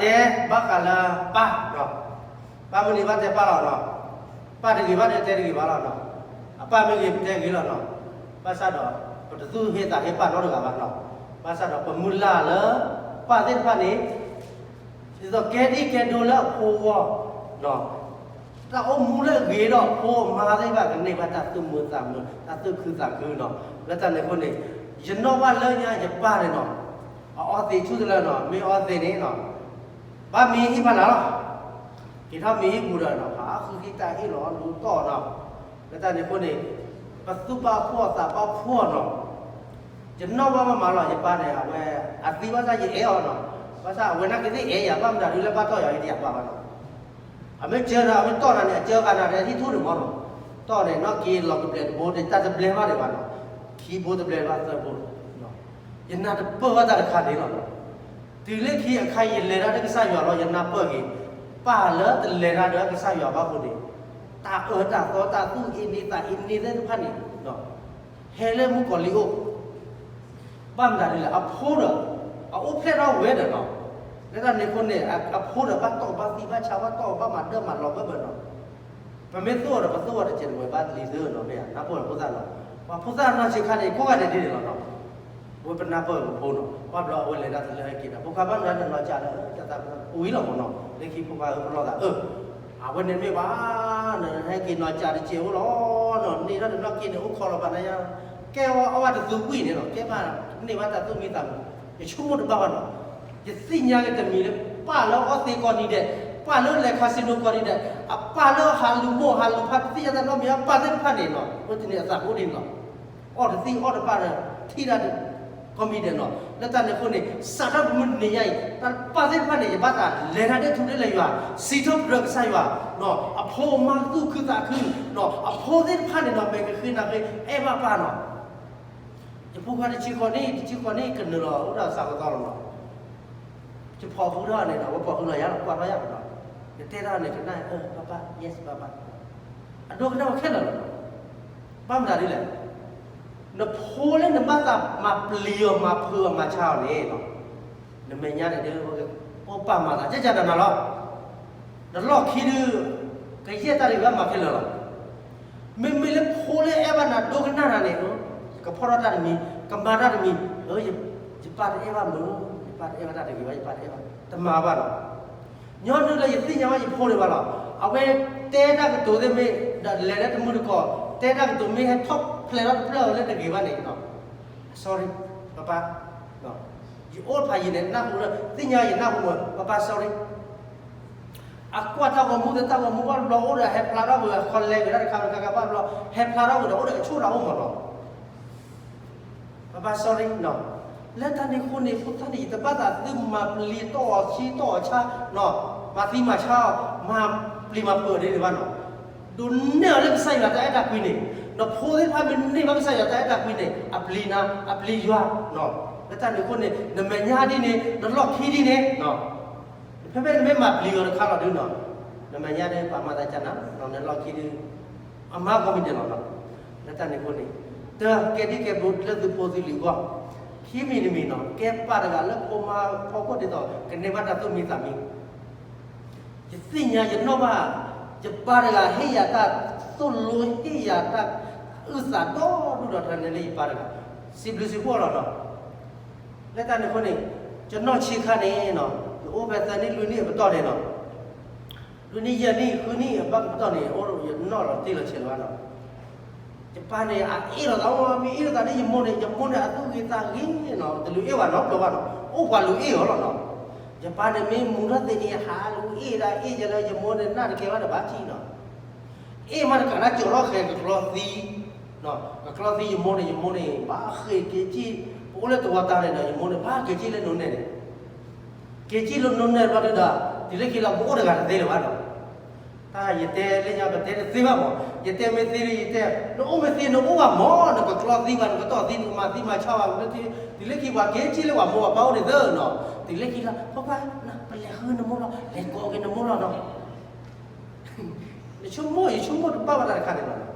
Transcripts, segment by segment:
တဲဘၣ်ဃးလၢပၢ်, ပၢ်မုၢ်နံၤဘၣ်တဲပၢ်လီၤနီၤ, ပၢ်တဂ့ၤဘၣ်တဲတဂ့ၤဘၣ်လီၤနီၤ, အပၢ်မ့ၢ်ဂ့ၤပတဲဂ့ၤလီၤနီၤ, ဘၣ်ဆၣ်ဒီး ပတသူၣ်ဟ့သးဟ့ပၢ်နီတဂၤဘၣ်နီၤ, ဘၣ်ဆၣ်ဒီးပမုၢ်လၢ်လၢ ပၢ်သ့ၣ်တဖၣ်န့ၣ် ဒ်သိးကဲဒံကဲဒိလၢအဖိအဂီၢ်, တၢ်အိၣ်မူလၢအဂ့ၤဒီးအဖိအမါသ့ၣ်တဖၣ်ကန့ၢ်ဘၣ်တၢ်သူၣ်မုာ်သးမုာ် တၢ်သူၣ်ခုသးခုနီၤ, လၢတၢ်န့ၣ်အဃိန့ၣ် ယနီၣ်ဘၣ်လၢညါယပၢ်န့ၣ်နီၤ, အအီသံးဆူၣ်တလၢနီၤ, မ့ၢ်အီသံးန့ၣ်နီၤ, ဘၣ်မံဟံၣ်ဖးနၤလီၤ, က့ၤထီၣ်မံဟံၣ်ပူၤဒီးနီၤ, ဟးဃုက့ၤတၢ်ဟ့ၣ်လီၤလူၤတီၢ်နီၤ, လၢတၢ်န့ၣ်အဃိန့ၣ် ပသူၣ်ဘၣ်ဖှီၣ်သးဘၣ်ဖှီၣ်နီၤ, ယနီၣ်ဘၣ်မးမးလီၤ, ယပၢ်န့ၣ် အဝဲ အသံဘၣ်ဆၣ်ယအဲၣ်အီၤနီၤ, ဘၣ်ဆၣ်အဝဲနာ်က့သ့ၣ်အဲၣ်ယၤ ဘၣ်မတၤဒုလၢဘၣ်တီၢ်ယၤယတယၤပၢ်ဘၣ်နီၤ, အမ့ၢ်စၢၤဒီး အမ့ၢ်တီၢ်နၤန့ၣ် အစၢဃာ်နၤဒီးဟံၣ်ထူၣ်န့ၣ်မးနီၤ, တီၢ်န့ၣ် နီၣ်က့ၤလီၤကဘျဲးတဘိ တၢ်တဘျဲးဘၣ်ဒံးဘၣ်နီၤ, ခံဘိတဘျဲးဘၣ်သၢဘိ, ယနၢ်တပၢၢ်ဘၣ်တၢ်တခါန့ၣ်လီၤနီၤ, တုၤလၢခံအခါ ယလဲၤတၢ်ဒီးကစၢ်ယွၤလီၤ, ယနၢ်ပၢၢ်က့ၤ ပၢ်လၢတလဲၤတၢ်ဒီးကစၢ်ယွၤဘၣ်အဃိန့ၣ် တၢ်အၢတၢ်သီ တၢ်သူၣ်အ့န့သးအ့န့သ့ၣ်တဖၣ်န့ၣ် ဟဲလၢမုၣ်ကီၤလံၢ်အိၣ်, ဘၣ်မတၤဒ်လဲၣ် အဖိဒီး အအိၣ်ဖျဲၣ်ထီၣ်ဝဲဒီးနီၤ, လၢတၢ်န့ၣ်အဃိန့ၣ် အဖိဒီးဘၣ်တီၢ်ဘၣ်သံဘၣ်ဆါ ဘၣ်တီၢ်ဘၣ်မၤဒၢၣ်မၤလီၤဘၢဘၢနီၤ, ပမ့ၢ်သိၣ်အီၤဒီး ပသိၣ်အီၤတစဲးတဝဲဘၣ်လံသၢနီၤ, မ့ၢ်ဧါ, နၢ်ပၢၢ်ဖိသၣ်နီၤ, ပှၤဖိသၣ်နီၢ်ဆံးခါန့ၣ် ကိးဂၤဒဲးဒ်န့ၣ်လီၤနီၤ, ဝဲပနၢ်ပၢၢ်ပဖိနီၤ, ဘၣ်ဘျီအဝဲလဲၤတၢ်တလၢဟဲက့ၤဒီး ဖိခွါဘၣ်မနုၤနနီၢ်ကၢ်လၢ ကၢ်သးပူၤလီၤမးနီၤ, လၢခံဖိခွါအၢပလီၢ်သးအၢ, အဝဲန့ၣ်မ့ၢ်ဘၣ်နီၤ, ဟဲက့ၤနီၢ်ကၢ်တစဲးအိၣ်လီၤနီၤ, န့ၢ်ထီၣ်တနီၣ်က့န့ၣ် အိၣ်ခိးလီၤဘၣ်နၤယါ, ကဲဝဲအီၣ်ဘၣ်တသူကွံာ်န့ၣ်နီၤ, ကဲဘၣ်န့ၢ်ဘၣ်တၢ်သူၣ်မံသးမုာ်, ယဆိကမိၣ်တဘၣ်ဘၣ်နီၤ, ယသ့ၣ်ညါက့ၤတမံၤလၢ ပၢ်လၢအီသံးကိးနံၤဒဲး, ပၢ်လၢလဲၤ casino ကိးနံၤဒဲး, အပၢ်လၢအဟးလူၤမိၢ်ဟးလူၤဖါ တသ့ၣ်ညါတၢ်နီတမံၤ အပၢ်သ့ၣ်တဖၣ်န့ၣ်နီၤ, အဝဲတန့ၣ်အသးအိၣ်ဒ်န့ၣ်လီၤ, အီၣ်တသံၣ်အီၣ်တဘၣ်ဒီး ထံၣ်တၢ် ကိးမံၤဒဲးနီၤ, လၢတၢ်န့ၣ်အဃိန့ၣ် စးထီၣ်ပမုၢ်တနံၤညါအံၤ တၢ်ပၢ်သ့ၣ်တဖၣ်န့ၣ် ယဘၣ်သးလဲၤတၢ်ဒဲးထူဒဲးလၢယွၤ, စံးထီၣ်ပတြၢၤကစၢ်ယွၤ, အဖိအမါသူၣ်ခုသးခု, အဖိသ့ၣ်တဖၣ်န့ၣ်နီၤ မဲာ်ကဃ့နၤဃ့ အဲၣ်ဘၣ်ပၢ်နီၤ, ယဖိခွါတဆံဃိးနံၣ် တဆံဃိးနံၣ် ကနုာ်လီၤအိၣ်ဒီးစးကသီလီၤနီၤ, ယဖီၣ်ဃုထီၣ်န့ၣ်ဒီး အဝဲဖီၣ်ဃုလီၤယၤလီၤ ကွၢ်ထီၣ်ယၤလီၤနီၤ, ယတဲထီၣ်န့ၣ် ကနၣ်အၢ ပၢ်ပၢ် yes ပၢ်ပၢ်, အဒိကနၣ်ဝဲခဲလၢာ်လီၤ, ဘၣ်မနုၤဒ်လဲၣ်, နဖိလၢနဘၣ်သးမၤပျံၤအီၤ မၤဖုးအီၤ မၤဆါအီၤန့ၣ်, နမဲာ်ညါန့ၣ်ဒ် ပပၢ်မၤသး ကကနၤလီၤ, နလီၢ်ခံဒုး ကယဲၢ်တၢ်တဂ့ၤဘၣ်မၤခဲလၢာ်လီၤ, မ့မ့ၢ်လၢဖိလၢအဲၣ်ဘၣ်နၤ ဒိကနၣ်နၤန့ၣ် ကဖီၣ်ထီၣ်တၢ်တမံၤ ကမၤတၢ်တမံၤ, ယပၢ်တအဲၣ်ဘၣ်မုၢ်, ယပၢ်တအဲၣ်ဘၣ်တၢ်တဂ့ၤဘၣ် ယပၢ်တအဲၣ်ဘၣ် တမၤဘၣ်လီၤ, ညီနုၢ်လၢယသ့ၣ်ညါဘၣ်ယဖိန့ၣ်ဘၣ်လီၤ, အဝဲတဲတၢ်ကတိၤသ့ၣ်မ့ၢ် ဒီးလဲၤလၢတမုၢ်တကိး တဲတၢ်ကတိၤမ့ၢ်ဟဲထီၣ်ဖျဲးထီၣ်တဖျၢၣ်လၢတဂ့ၤဘၣ်န့ၣ် sorry ပၢ်ပၢ်, ယအိၣ်ဖးယံာ်န့ၣ် နၢ်ဟူလၢ သ့ၣ်ညါယနၢ်ဟူမး ပၢ်ပၢ် sorry, အကွၢ်တၢ်ဂီၤမူ တၢ်ဂီၤမူဘၣ်တဘျီ အိၣ်ဒီးဟဲဖျါထီၣ်ဝဲ ခီလဲဝဲဒၣ်တခါတခါဘၣ်တဘျီ ဟဲဖျါထီၣ်ဝဲဒီး အိၣ်ဒီးကဆိၣ်တၢ်အိၣ်မးလီၤ, ပၢ်ပၢ် sorry နီၤ, လၢတၢ်န့ၣ်အဃိန့ၣ် ဖိသၣ်န့ၣ် ယတဘၣ်သးသုမၤပျံၤတီၢ်အီၤဆံတီၢ်အီၤဆါနီၤ, မၤသံမၤဆါအီၤ မၤပျံၤမၤဖုးအီၤဒ်န့ၣ်ဘၣ်နီၤ, ဒိးနဲၣ်အီၤလၢကစၢ်ယွၤတၢ်အဲၣ်တၢ်ကွံန့ၣ်, နဖိသ့ၣ်တဖၣ်မ့ၢ်န့ၢ်ဘၣ်ကစၢ်ယွၤတၢ်အဲၣ်တၢ်ကွံန့ၣ် အပျံၤနၤ အပျံၤယွၤနီၤ, လၢတၢ်န့ၣ်အဃိန့ၣ် နမဲာ်ညါဒ်န့ၣ် နလီၢ်ခံဒ်န့ၣ်နီၤ ဖဲဖဲနမ့ၢ်မၤပျံၤအီၤတခါလီၤဒုနီၤ, နမဲာ်ညါဒ်ပာ်မၤသးကနၤနီၤ နလီၢ်ခံဒု အမၤကိးမံၤဒဲးလီၤနီၤ, လၢတၢ်န့ၣ်အဃိန့ၣ် တၢ်ကဲဒ်ကဲဘိလၢသုဖိသုလံၤအဂီၢ်, ခံမံၤတမံၤနီၤ ကဲပၢ်တဂၤလၢဖိမါဖီခိၣ်ဒ်သိး ကန့ၢ်ဘၣ်တၢ်သူၣ်မံသးမံ ယသ့ၣ်ညါယနီၣ်ဘၣ်, ယပၢ်တဂၤဟ့ၣ်ယၤတၢ်သိၣ်လိဟ့ၣ်ယၤတၢ်အုၣ်သးဒီဒူၣ်ဒီထၢန့ၣ်လၢယပၢ်တဂၤ, စံးဘျုးစံးဖှိၣ်လီၤနီၤ, လၢတၢ်န့ၣ်အဃိန့ၣ် ယနီၢ်ဆံးခါန့ၣ်နီၤ ယအိၣ်ဖဲသၢနံၣ်လွံၢ်နံၣ်အပတီၢ်န့ၣ်နီၤ လွံၢ်နံၣ်ယဲၢ်နံၣ်ဃုနံၣ်အဘၣ်ကပတီၢ်န့ၣ် အိၣ်ယနီၢ်လီၤတံၢ်လီၤဆဲးလီၤဘၣ်နီၤ, ယပၢ်န့ၣ် အအ့ၣ်လိာ်သးအိၣ် မ့ၢ်အ့ၣ်လိာ်သးဒ်ယမိၢ်န့ၣ် ယမိၢ်န့ၣ် အသူၣ်ဂ့ၤသးဂ့ၤနီၤ တလူၤအ့ၣ်ဝဲနီတဘျီဘၣ်နီၤ အိၣ်ပှၤလူၤအ့ၣ်အီၤလီၤနီၤ, ယပၢ်န့ၣ်မ့ၢ်မူထီၣ်သ့န့ၣ် ဟးလူၤအ့ၣ်ဒၣ်အ့ၣ်ယဲလၢယမိၢ်န့ၣ် နၢ်တကဲဘၣ်တဘၣ်ထံၣ်နီၤ အ့ၣ်မးတကးနၢ်ကၠီၤထီၣ်ဃဲၤကကျီသံ, ကကျီသံယမိၢ်န့ၣ် ယမိၢ်န့ၣ် ဘၣ်ဃ့က့ၤကံၣ်, ပအိၣ်လၢတဝီတၢ်န့ၣ်ဒီး ယမိၢ်န့ၣ် ဘၣ်က့ၤကံၣ်လၢနိနဲၣ်န့ၣ်, က့ၤကံၣ်လၢနိနဲၣ်ဘျီဒုဒီး တုၤလၢခံလီၤ ပအိၣ်တဂၤတသ့လၢၤဘၣ်နီၤ, တၢ်ယတဲလၢညါပတဲတသ့ဘၣ်မး, ယတဲမ့ၢ်သ့လၢယတဲ, နအိၣ်မ့ၢ်သ့နအိၣ်ဘၣ်မး နကကျီသံဘၣ် နကတီၢ်သံ နကမၤသံမၤဆါဘၣ်, တုၤလၢခံပှၤက့ၤကံၣ်လၢပှၤမိၢ်ပှၤပၢ်အိၣ်န့ၣ်သ့နီၤ, တုၤလၢခံလီၤ ပၢ်ပၢ် ပလဲၤဃုနမိၢ်လီၤ လဲၤကိးက့ၤနမိၢ်လီၤနီၤ နဆိကမိၣ်ယဆိကမိၣ်တဘၣ်ဘၣ်တၢ်တခါန့ၣ်လီၤ,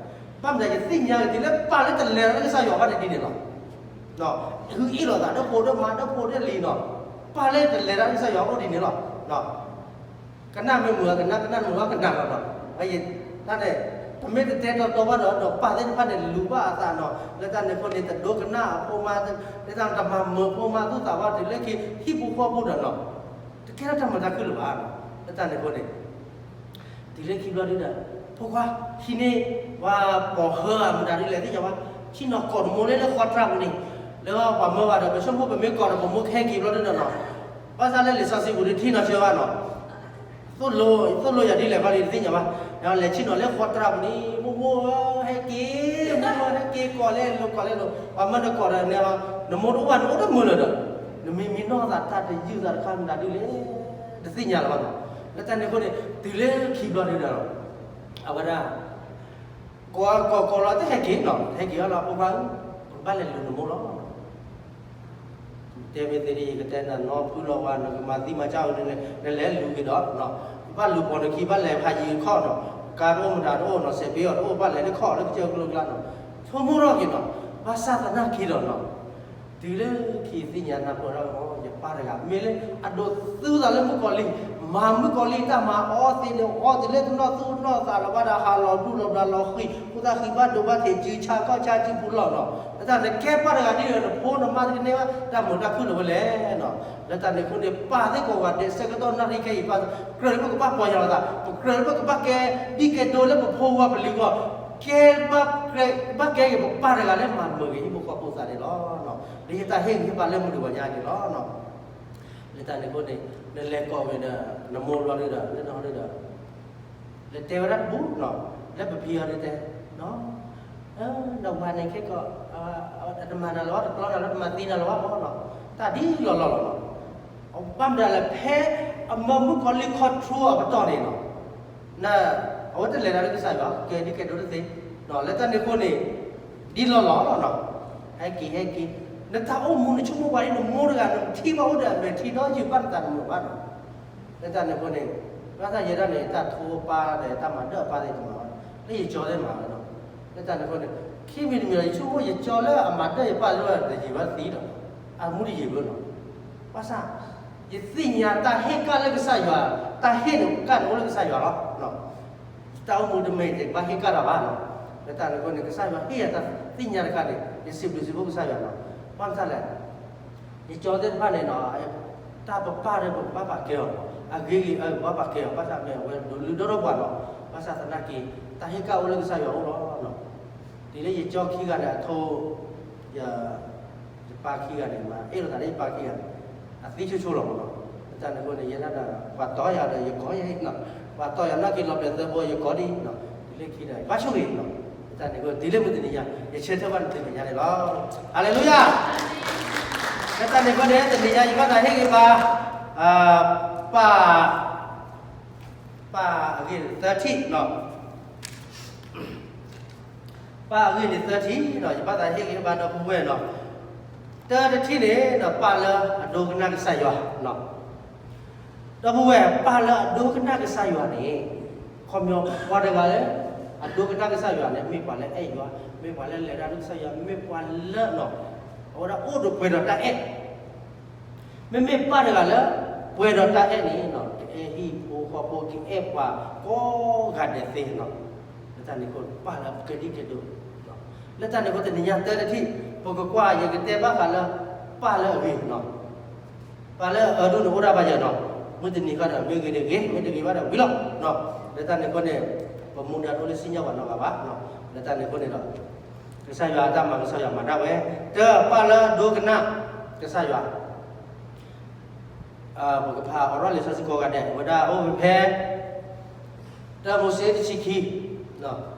ဘၣ်မနုၤယသ့ၣ်ညါက့ၤတုၤလၢပၢ်လၢတလဲၤတၢ်လၢကစၢ်ယွၤဘၣ်န့ၣ်ဒ်န့ၣ်လီၤ, ဟုအ့ၣ်လိာ်သးဒီးဖိဒီးမါဒီးဖိဒီးလံၤနီၤ, ပၢ်လၢတလဲၤတၢ်လၢကစၢ်ယွၤအိၣ်ဒ်န့ၣ်လီၤ, ကနၣ်မ့ၢ်မုာ်အကနၣ်, ကနၣ်မ့ၢ်မုာ်အကနၣ်လီၤနီၤ. တၢ်န့ၣ် တမ့ၢ်တတဲတီတီဘၣ်ဒီး ဒီးပၢ်သ့ၣ်တဖၣ်န့ၣ်လူၤဘၣ်အသးနီၤ. လၢတၢ်န့ၣ်အဃိန့ၣ် တဒိကနၣ်အဖိမါ, လၢတၢ်တမၤမုာ်ဖိမါသူၣ်သးဘၣ် တုၤလၢခံဟံၣ်ဖိဃီဖိဒီးနီၤ, တကဲထီၣ်တၢ်မုာ်တၢ်ခုၣ်လၢၤဘၣ်နီၤ. လၢတၢ်န့ၣ်အဃိန့ၣ် တုၤလၢခံဘျီဒုဒီး ဖိခွါ ဟံးန့ၢ် ပှၤပိာ်ဟၢအမတၤဒ်လဲၣ်သ့ၣ်ညါဘၣ်, ဆ့ၣ်နီၤကိးနမိၢ်လၢလၢဃီတြၢ်ပူၤန့ၣ်, လၢပှၤမၢဘၣ်ဒီး ပဆိကမိၣ်ပမ့ၢ်ကိးဒီးပမိၢ်ကဟဲက့ၤဘျီဒုဒီးနီၤ, ဘၣ်ဆၣ်လၢလံာ်စီဆှံပူၤန့ၣ် ထံၣ်နီၤဆၢဘၣ်နီၤ, သိၣ်လိ သိၣ်လိယၤဒ်လဲၣ်ခီဒ်တသ့ၣ်ညါဘၣ်, ဒီးလဲၤဆ့ၣ်နီၤလၢဃီတြၢ်ပူၤန့ၣ် မိၢ်မိၢ်ဧၢ ဟဲက့ၤ, မိၢ်မိၢ်ဟဲက့ၤ ကိးလဲလိာ်ကိးလဲလိာ်, ပှၤမၢနကိးဒီးန့ၣ်, နမိၢ်တအိၣ်ဘၣ် နအိၣ်တမုာ်လၢၤဒီး, နမ့ၢ်မံနီၢ်သးတၢ်တယုၢ်သးတခါမတၤဒ်လဲၣ် တသ့ၣ်ညါလၢၤဘၣ်နီၤ. လၢတၢ်န့ၣ်အဃိန့ၣ် တုၤလၢခံဘျီဒုဒီး အဝဲဒၣ် ကိးကိးကိးလီၤ တဟဲက့ၤနီၤ, ဟဲက့ၤအီၤလီၤ ဖိခွါဧၢ, ပကဘၣ်လဲၤလူၤနမိၢ်လီၤ. တဲမ့ၢ်သ့ဒ် ယကတဲနၤနီၤ ဖုလီၤဝါ နကမၤသံမၤဆါအီၤန့ၣ် နလဲၤလူၤက့ၤဒီး, ဘၣ်လူၤပိာ်နခံ ဘၣ်လဲၤဖးယံၤခီၣ်နီၤ, ကါတအိၣ်မတၤတအိၣ်နီၤ, စဲးပ့အီၤတအိၣ် ဘၣ်လဲၤလၢခီၣ်လၢကစၢၢ်ကလိကျါနီၤ, ဆိကမိၣ်ထီၣ်က့ၤနီၤ, ဘၣ်ဆၣ်သနာ်က့ဒီးနီၤ တုၤလၢခံသ့ၣ်ညါနၢ်ပၢၢ်ထီၣ် ယပၢ်တဂၤ မ့ၢ်လၢအဒိးသူသးလၢမုၣ်ကီၤလံၢ်, မၤမုၣ်ကီၤလံၢ်တၢ်မၤအီသ့န့ၣ် အီသ့လၢတနီၣ်သူၣ်နီၣ်သးလၢၤဘၣ်ဒီး ဟးလီၤဒူၣ်လီၤဘျးလီၤဃံၤ ဃိသတးဃံးဘၣ်ဒိဘၣ်ထံး စုဆါကီၢ်ဆါစုပူၤလီၤနီၤ. လၢတၢ်န့ၣ် ကဲပၢ်တဂၤဒ်ဒီး နဖိနမါတကန့ၢ်ဘၣ် တၢ်မုာ်တၢ်ခုၣ်လၢၤဝဲလဲၣ်နီၤ. လၢတၢ်န့ၣ်အဃိန့ၣ် ပၢ်သ့ၣ်ကိးဂၤဒဲး ဆၢကတီၢ်နၣ်ရံၣ်ခဲအံၤ ပကြၢးလၢပကဘၣ်ပီၢ်ယၢ်လီၤသး, ပကြၢးလၢပကဘၣ်ကဲဒ်ကဲဒိလၢပဖိဝဲပလံၤအဂီၢ်, ကဲ ဘၣ်ကဲက့ၤပပၢ်တဂၤလၢမၤမုာ်က့ၤဟံၣ်ဖိဃီဖိသးန့ၣ်လီၤ. လၢယတၢ်ဟ့ၣ်ဂံၢ်ဟ့ၣ်ဘါလၢမုၢ်တဂီၤညါန့ၣ်လီၤ. လၢတၢ်န့ၣ်အဃိန့ၣ် နလဲၤကိးဝဲဒီး နမိၢ်ဘျီဒုဒီး လၢနဟီဒုဒီး လဲၤတဲဝဲဒၣ်တပူၤနီၤ, လၢပဖံအီၤဒုတဲ, နဝၤန့ၣ်ခဲကီး တမၤနၤလၢၤဘၣ် တကျီနၤလၢၤ တမၤသံနၤလၢၤဘၣ်နီၤ, တၢ်ဒ်လီၤလီၤလီၤနီၤ. ဘၣ်မတၤလဲၣ် ဖဲအမၢမုၣ်ကီၤလံၢ် control အပတီၢ်န့ၣ်နီၤ, အဝဲတလဲၤတၢ်လၢကစၢ်ယွၤ ကဲဒ်ကဲဒိတသ့, လၢတၢ်န့ၣ်အဃိန့ၣ် ဒ်လီၤလီၤလီၤနီၤ, ဟဲက့ၤဟဲက့ၤ, နတၢ်အိၣ်မူနဆိကမိၣ်ပှၤဒ်နမိၢ်တဂၤ နထံၣ်ဘၣ်အိၣ်ဒီးအမဲာ်ထံဒီးယုၢ်ဘၣ်နသးတမုာ်ဘၣ်နီၤ. လၢတၢ်န့ၣ်အဃိန့ၣ် ဘၣ်ဆၣ်ယဲဒၣ်န့ၣ် တၢ်ထိပၢ်ဒီးတၢ်မၤဒၢၣ်အပၢ်သ့ၣ်တမၤဘၣ်, လၢယကၠီသ့ၣ်မၤဝဲနီၤ. လၢတၢ်န့ၣ်အဃိန့ၣ် ခံမံၤတမံၤလီၤ ယဆိကမိၣ်ယကၠီလၢအမၤဒၢၣ်ယပၢ်လၢတယံာ်ဘၣ်သံဒီး အမူတယံာ်ဘၣ်နီၤ. ဘၣ်ဆၣ် ယသ့ၣ်ညါတၢ်ဟ့ၣ်ကၣ်လၢကစၢ်ယွၤ, တၢ်ဟ့ၣ်န့ၣ်ကၣ်န့ၣ်အိၣ်လၢကစၢ်ယွၤလီၤ. တၢ်အိၣ်မူတမ့ၢ်တဘၣ်ဟ့ၣ်ကၣ်တၢ်ဘၣ်နီၤ. လၢတၢ်န့ၣ်အဃိန့ၣ် ကစၢ်ယွၤဟ့ၣ်ယၤတၢ်သ့ၣ်ညါတခါန့ၣ် ယစံးဘျုးစံးဖှိၣ်ကစၢ်ယွၤနီၤ. ဘၣ်မတၤလဲၣ် ယကၠီသ့ၣ်တဖၣ်န့ၣ်နီၤ, တၢ်ပပၢ်ဒီးပကဘၣ်ပာ်ကဲအီၤ, အဂ့ၤဂ့ၤအကဘၣ်ပာ်ကဲအီၤ, ဘၣ်ဆၣ်မ့ၢ်အဝဲဒိးလုၢ်ဒီထီၣ်ပှၤနီၤ, ဘၣ်ဆၣ်သနာ်က့ တၢ်ဟ့ၣ်ကၣ်အိၣ်လၢကစၢ်ယွၤအအိၣ်လီၤ. တုၤလၢယကၠီခံဂၤန့ၣ် အထိ ယ ယပၢ်ခံဂၤန့ၣ် မၤအဲၣ်လိာ်သးလၢယပၢ်ခံဂၤန့ၣ် အသံဆိဆိလီၤမးနီၤ. လၢတၢ်န့ၣ်အဃိန့ၣ် ယဲဒၣ်ဒီး ပှၤတီယၤဒီးယကိးယၤနီၤ, ပှၤတီယၤနီၣ်က့ၤလီၤဘျဲးသၢဘိ ယကိးဒံးနီၤ, တုၤလၢခံဒီး ဘၣ်ဆိၣ်ဂ့ၤနီၤ. လၢတၢ်န့ၣ်အဃိ တုၤလၢမုၢ်တနံၤညါ ယဆၢထၢၣ်ဘၣ်နသုမဲာ်ညါန့ၣ်လီၤ. ဟါလ့လူယၤ. လၢတၢ်န့ၣ်အဃိန့ၣ် တနံၤညါ ယဘၣ်သးဟ့ၣ်ဂံၢ်ဘါ ပၢ် ပၢ်အဂ့ၢ်သၢထံၣ်နီၤ. ပၢ်အဂ့ၢ်န့ၣ်သၢထံၣ်နီၤ, ယဘၣ်သးဟ့ၣ်ဂံၢ်ဟ့ၣ်ဘါဒီပုၢ်ဝဲၢ်နီၤ. တၢတထံၣ်န့ၣ်နီၤ ပၢ်လၢအဒိကနၣ်ကစၢ်ယွၤနီၤ. ဒီပုၢ်ဝဲၢ် ပၢ်လၢအဒိကနၣ်ကစၢ်ယွၤန့ၣ် ခီပညီပှၤတဂၤလၢ အဒိကနၣ်ကစၢ်ယွၤန့ၣ် မ့ၢ်ပှၤလၢအဲၣ်ယွၤ, မ့ၢ်ပှၤလၢလဲၤတၢ်ဒီးကစၢ်ယွၤ, မ့ၢ်ပှၤလၢနီၤ အဝဲဒၣ်အိၣ်ဒီးပှဲၤဒီးတၢ်အဲၣ် မ့မ့ၢ်ပၢ်တဂၤလၢ ပှဲၤဒီးတၢ်အဲၣ်န့ၣ်နီၤ ကအဲၣ်ဟံၣ်ဖိဃီဖိ ကအဲၣ်ပှၤကိးဂၤဒဲးသ့နီၤ. လၢတၢ်န့ၣ်အဃိ ပၢ်လၢကဲဒ်ကဲဒိ လၢတၢ်န့ၣ်အဃိ တနံၤညါတၢတထံၣ် ပကကွၢ် ယကတဲဘၣ်ဃးလၢ ပၢ်လၢအဂ့ၤနီၤ. ပၢ်လၢအအၢဒိၣ်န့ၣ်အိၣ်ဒၣ်ဘၣ်ယၤနီၤ, မုၢ်တနံၤဃီဒီး မ့ၢ်ဂ့ၤန့ၣ်ဂ့ၤ မ့ၢ်တဂ့ၤဘၣ်ဒီးဝံၤလီၤ. လၢတၢ်န့ၣ်အဃိန့ၣ် ပမူဒါတအိၣ်လၢစံၣ်ညီၣ်ပှၤနီတဂၤဘၣ်. လၢတၢ်န့ၣ်အဃိန့ၣ်ဒီး ကစၢ်ယွၤအတၢ်မၤ ကစၢ်ယွၤမၤဒၣ်ဝဲ, တၢ ပၢ်လၢဒိကနၣ်ကစၢ်ယွၤ ပကဖးအိးထီၣ်လံာ်စီဆှံကိးဂၤဒဲး အဝဲဒၣ်အိၣ်ဝဲဖဲ တၢမိၤၡ့တဆံခံ,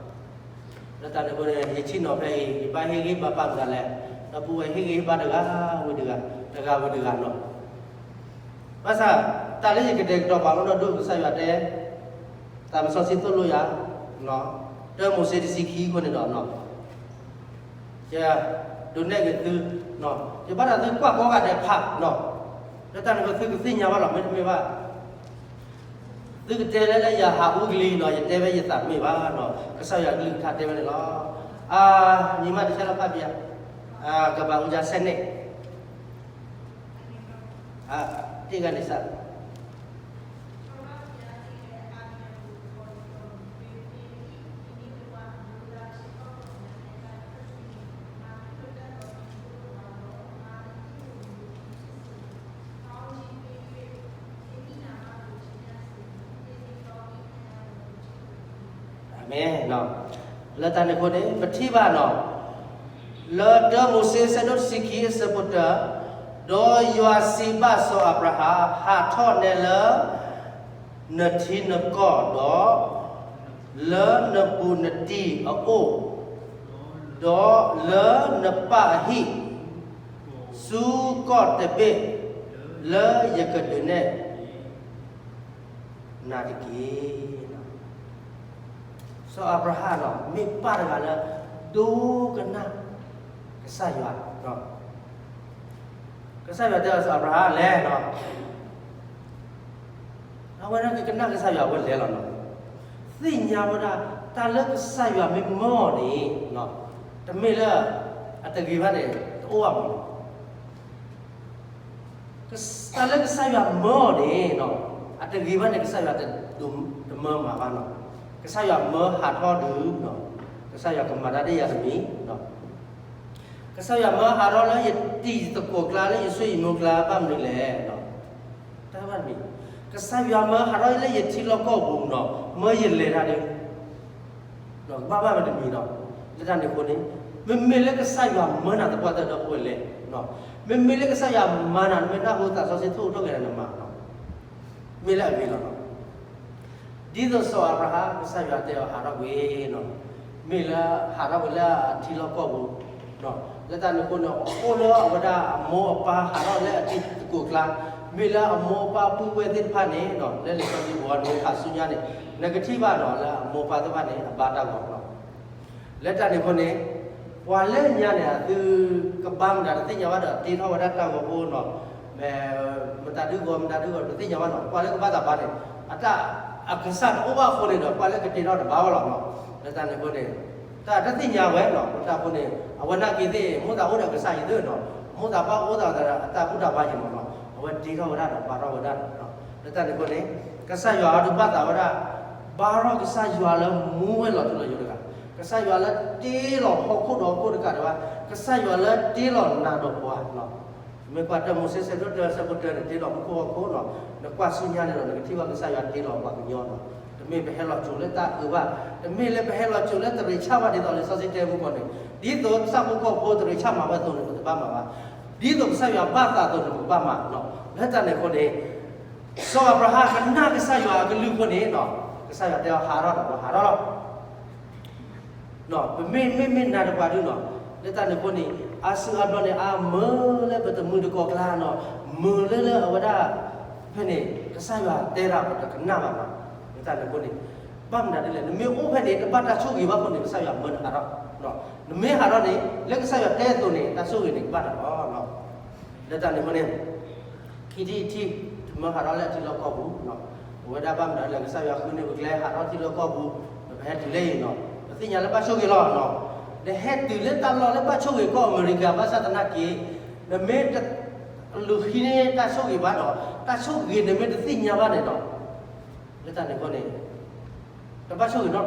လၢတၢ်န့ၣ်အဃိန့ၣ် ယဆ့ၣ်နီၤဖဲအံၤ ယဘၣ်ဟ့ၣ်ဂံၢ်ဟ့ၣ်ဘါပှၤတဂၤလဲၣ်, ဒီပုၢ်ဝဲၢ်ဟ့ၣ်ဂံၢ်ဟ့ၣ်ဘါတဂၤဝံၤတဂၤ, တဂၤဝံၤတဂၤနီၤ. ဘၣ်ဆၣ် တၢ်လၢယကတဲာ်ကတီၤပှၤအိၣ်ဒီးဒိၣ်ကစၢ်ယွၤတဲ သးစီဆှံသိၣ်လိယၤ, တၢမိၤၡ့တဆံခံအဃိန့ၣ်ဒီး ယဒုးနဲၣ်က့ၤသု, ယဘၣ်ဒီးသုကွၢ်ကိးဂၤဒဲးဖးနီၤ, လၢတၢ်န့ၣ်အဃိသုကသ့ၣ်ညါဘၣ်လီၤ မ့တမ့ၢ်ဘၣ် သုကတဲလၢလၢယဟးအူကလံၤနီၤ ယတဲဝဲယသးမ့ၢ်ဘၣ်နီၤ, ကစၢ်ယွၤအကလုၢ်ကထါတဲဝဲန့ၣ်လီၤ. အါ, ညီမတဆဲးလီၤဖးဘံယၤ, ကဘၣ်အူကစဲးန့ၣ်, တ့ၢ်ဂၤန့ၣ်စး, လၢတၢ်န့ၣ်အဃိန့ၣ် ပထံၣ်ဘၣ်နီၤ လၢတၢမိၤၡ့ အဆၢဒိၣ်တဆံခံ အဆၢဖိတၢ, ဒီးယွၤစံးဘၣ်စီၤအၤဘြၤဟၣ်, ဟးထီၣ်နဲလၢ နထံနကီၢ်ဒီး လၢနပူၤနတံၤအအိၣ်, ဒီးလၢနပၢ်အဟံၣ်, ဆူကီၢ်တဘ့ၣ်လၢယကဒုးနဲၣ် နၤတက့ၢ်. စီၤအၤဘြၤဟၣ်နီၤ မ့ၢ်ပၢ်တဂၤလၢ ဒိကနၣ်ကစၢ်ယွၤ, ကစၢ်ယွၤတဲအီၤ စီၤအၤဘြၤဟၣ်လဲၤနီၤ, အဝဲဒၣ်ကကနၣ်ကစၢ်ယွၤ အဝဲလဲၤလီၤနီၤ. သ့ၣ်ညါဝဲဒၣ် တၢ်လၢကစၢ်ယွၤမ့ၢ်မၢအီၤန့ၣ် တမ့ၢ်လၢအတဂ့ၤဘၣ်န့ၣ် တအိၣ်ဘၣ်မးနီၤ. တၢ်လၢကစၢ်ယွၤမၢအီၤန့ၣ် အတဂ့ၤဘၣ်န့ၣ် ကစၢ်ယွၤတမၢမၤဘၣ်နီၤ. ကစၢ်ယွၤမၢဟးထီၣ်ဒုး ကစၢ်ယွၤကမၤတၢ်ဒ်ယၤတမံၤ, ကစၢ်ယွၤမၢဟးထီၣ်လၢယတံၤသကိးကျါ လၢယဆွေယမိၢ်ကျါ ဘၣ်မနုၤလဲၣ်. တၢ်ဘၣ်တမံၤ, ကစၢ်ယွၤမၢဟးထီၣ်လၢယထံလီၢ်ကီၢ်ပူၤနီၤ မၢယလဲၤတၢ်ဒုး ကဘၣ်ဘၣ်မ့ၢ်တမံၤနီၤ. လၢတၢ်န့ၣ်အဃိန့ၣ် မ့မ့ၢ်လၢကစၢ်ယွၤမၢနၤသပှၢ်တၢၢ်ဒီပုၢ်ဝဲၢ်လဲၤ, မ့မ့ၢ်လၢကစၢ်ယွၤမၤနၤ နမ့ၢ်နၢ်ဟူသးစီဆှံ ထိၣ်ထီၣ်က့ၤနၤ နမၤနီၤ, မ့ၢ်လၢအဂ့ၤလီၤနီၤ. ဒ်သိးစီၤအၤဘြၤဟၣ် ကစၢ်ယွၤတဲအီၤဟးထီၣ်ကွံာ်နီၤ, မ့ၢ်လၢဟးထီၣ်ကွံာ်လၢအထံလီၢ်ကီၢ်ပူၤ, လၢတၢ်န့ၣ်အဃိန့ၣ် အိၣ်လၢအဝဲဒၣ်အမိၢ်အပၢ်ဟးထီၣ်လၢအတံၤသကိးကျါ, မ့ၢ်လၢအမိၢ်အပၢ်ပုၢ်ဝဲၢ်သ့ၣ်တဖၣ်န့ၣ် လၢလံာ်စီဆှံပူၤအံၤ နမ့ၢ်ဖးဆူညါန့ၣ် နကထံၣ်ဘၣ်နီၤ လၢအမိၢ်အပၢ်သ့ၣ်တဖၣ်န့ၣ် အဘါတၢ်ဂီၤလီၤ. လၢတၢ်န့ၣ်အဃိန့ၣ် ပှၤလၢညါန့ၣ် သုကဘါမတၤတသ့ၣ်ညါဘၣ်ဒီး တ့ထီၣ်ဝဲဒၣ်တၢ်ဂီၤဖိနီၤ, မတၤဒုဂီၤ မတၤဒုဂီၤ တသ့ၣ်ညါဘၣ်နီၤ, ပှၤလၢကဘါသးဘါန့ၣ် အတၢ်အကစၢ်တအိၣ်ဘၣ်အဃိန့ၣ်ဒီး ပှၤလၢကတ့ထီၣ်တဘါဝဲလီၤနီၤ. လၢတၢ်န့ၣ်အဃိန့ၣ် တၢ်တသ့ၣ်ညါဝဲနီၤ, လၢတၢ်အဃိန့ၣ် အဝဲနာ်က့ၤသ့ၣ် မိၢ်သးအိၣ်ဒီးကစၢ်ယံၤသ့ၣ်နီၤ, မိၢ်သးဘၣ်အိၣ်သးဒီးအတၢ်ဘူၣ်တၢ်ဘါယံၤမးနီၤ, အဝဲတ့ထီၣ်ဝဲဒၣ်ဒီး ဘါထီၣ်ဝဲဒၣ်နီၤ. လၢတၢ်န့ၣ်အဃိန့ၣ် ကစၢ်ယွၤအဒုးဘၣ်သးဝဲဒၣ် ဘါထီၣ်ကစၢ်ယွၤလၢမူဝဲလီၤထူလီၤယိာ်တဂၤ, ကစၢ်ယွၤလၢတ့လီၤဟီၣ်ခိၣ်ဒီးဟီၣ်ခိၣ်တကးဒံးဘၣ်, ကစၢ်ယွၤလၢတ့လီၤနၤဒီးပှၤနီၤ. မ့ၢ်ကွၢ်တၢမိၤၡ့ ဆၢဒိၣ်တၢ ဆၢဖိတၢန့ၣ် တ့လီၤမူခိၣ်ဟီၣ်ခိၣ်နီၤ, နကွၢ်ဆူညါန့ၣ်ဒီး နကထံၣ်ဘၣ်ကစၢ်ယွၤတ့လီၤပှၤကညီနီၤ, တမ့ၢ်ပဟဲလီၤစိၤလၢတၢ်အုးဘၣ်, တမ့ၢ်လၢပဟဲလီၤစိၤလၢတရံးဆၣ်ဘၣ်ဒ်သိးလံာ်စီဆှံတဲမူကီၢ်န့ၣ်, ဒ်သိးဆၣ်ဖိကီၢ်ဖိတရံးဆၣ်မၤဝဲအသိးန့ၣ် ပတဘၣ်မၤဘၣ်, ဒ်သိးကစၢ်ယွၤဘၣ်သးအသိးန့ၣ် ပကဘၣ်မၤနီၤ. လၢတၢ်န့ၣ်အဃိန့ၣ် စီၤအၤဘြၤဟၣ်ကနၣ်ကစၢ်ယွၤအကလုၢ်အဃိန့ၣ်နီၤ, ကစၢ်ယွၤတဲအီၤဟးထီၣ်ဒီး ဟးထီၣ်လီၤ. ပမ့ၢ်မ့ၢ်မ့ၢ်နၤတပှၤဒုနီၤ, လၢတၢ်န့ၣ်အဃိန့ၣ် အါစုအါဘျီန့ၣ် အါမုာ်လၢပတမုာ်တကိးကျါနီၤ, မုာ်လၢလၢအဝဲဒၣ် ဖဲန့ၣ် ကစၢ်ယွၤတဲဒၣ်ပတကနၣ်ဘၣ်နီၤ. လၢတၢ်န့ၣ်အဃိန့ၣ် ဘၣ်မနုၤဒ်လဲၣ်, နမ့ၢ်အိၣ်ဖဲန့ၣ် တဘၣ်တၢ်ဆိၣ်ဂ့ၤဘၣ်အဃိန့ၣ် ကစၢ်ယွၤမၢနဟးထီၣ်, နမ့ၢ်ဟးထီၣ်န့ၣ် လၢကစၢ်ယွၤတဲအသိးန့ၣ် တၢ်ဆိၣ်ဂ့ၤန့ၣ်ကဘၣ်နၤလီၤ. လၢတၢ်န့ၣ်အဃိန့ၣ် ခံထံၣ်တထံၣ် တမၢဟးထီၣ်လၢအထံလီၢ်ကီၢ်ပူၤ, ပဝဲဒၣ်ဘၣ်မနုၤလဲၣ် ကစၢ်ယွၤဃုန့ၢ်ပကျဲဟးထီၣ်ထံလီၢ်ကီၢ်ပူၤ, ပဟဲတုၤလၢအံၤနီၤ, ပသ့ၣ်ညါလၢဘၣ်ဆိၣ်ဂ့ၤလီၤ. နဟဲတုၤလၢတၢ်လီၢ်လၢဘၣ်ဆိၣ်ဂ့ၤကီၢ်အမဲရကၤ ဘၣ်ဆၣ်သနာ်က့ နမ့ၢ်တလူၤဃံန့ၢ်တၢ်ဆိၣ်ဂ့ၤဘၣ်ဒီး တၢ်ဆိၣ်ဂ့ၤနမ့ၢ်တသ့ၣ်ညါဘၣ်န့ၣ်ဒီး လၢတၢ်န့ၣ်အဃိန့ၣ် တဘၣ်ဆိၣ်ဂ့ၤနီ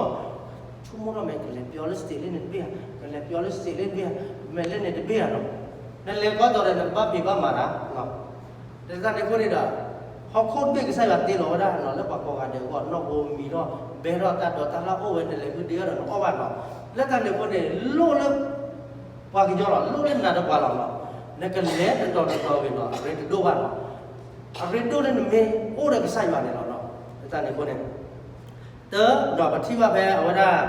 တဘျီဘၣ်နီၤ. ဟဲတုၤလၢကီၢ်အမဲရကၤပူၤလံနီၤ, ဆိကမိၣ်ထီၣ်မ့ၢ် ကလဲၤပျီလၢ state လၢန့ၣ်တဘ့ၣ်ဧါ, ကလဲၤပျီလၢ state လၢန့ၣ်တဘ့ၣ်ဧါ, မ့ၢ်လၢန့ၣ်တဘ့ၣ်ဧါနီၤ. နလဲၤကီၢ်တီၤဒီး နကဘၣ်မ့ၢ်ဘၣ်မၤတၢ်နီၤ. လၢတၢ်န့ၣ်အဃိန့ၣ်ဒီး ဟီၣ်ခိၣ်တဘ့ၣ်ကစၢ်ယွၤတ့လီၤဝဲဒၣ်နီၤ, လၢပှၤကိးဂၤဒဲးအဂီၢ် နီၢ်ဘိမံၤထီၣ် ဘဲထီၣ် တၢ်ဒိးတၢ်လၢ်အိၣ်ဝဲ နလဲၤဃုဒ့အီၣ်ဒီးနအီၣ်ဘၣ်နီၤ. လၢတၢ်န့ၣ်အဃိန့ၣ် လိၣ်လၢ ပှၤကညီလီၤ, လိၣ်လၢနၤဒီးပှၤလီၤနီၤ. နကလဲၤတတီၤတတီၤဂ့ၤနီၤ အရ့တဒိၣ်ဘၣ်နီၤ. အရ့ဒိၣ်လၢနမ့ၢ်အိၣ်ဒီးကစၢ်ယွၤန့ၣ်လီၤနီၤ. လၢတၢ်န့ၣ်အဃိန့ၣ် တၢ်ဒီးပထံၣ်ဘၣ်ဖဲအဝဲဒၣ်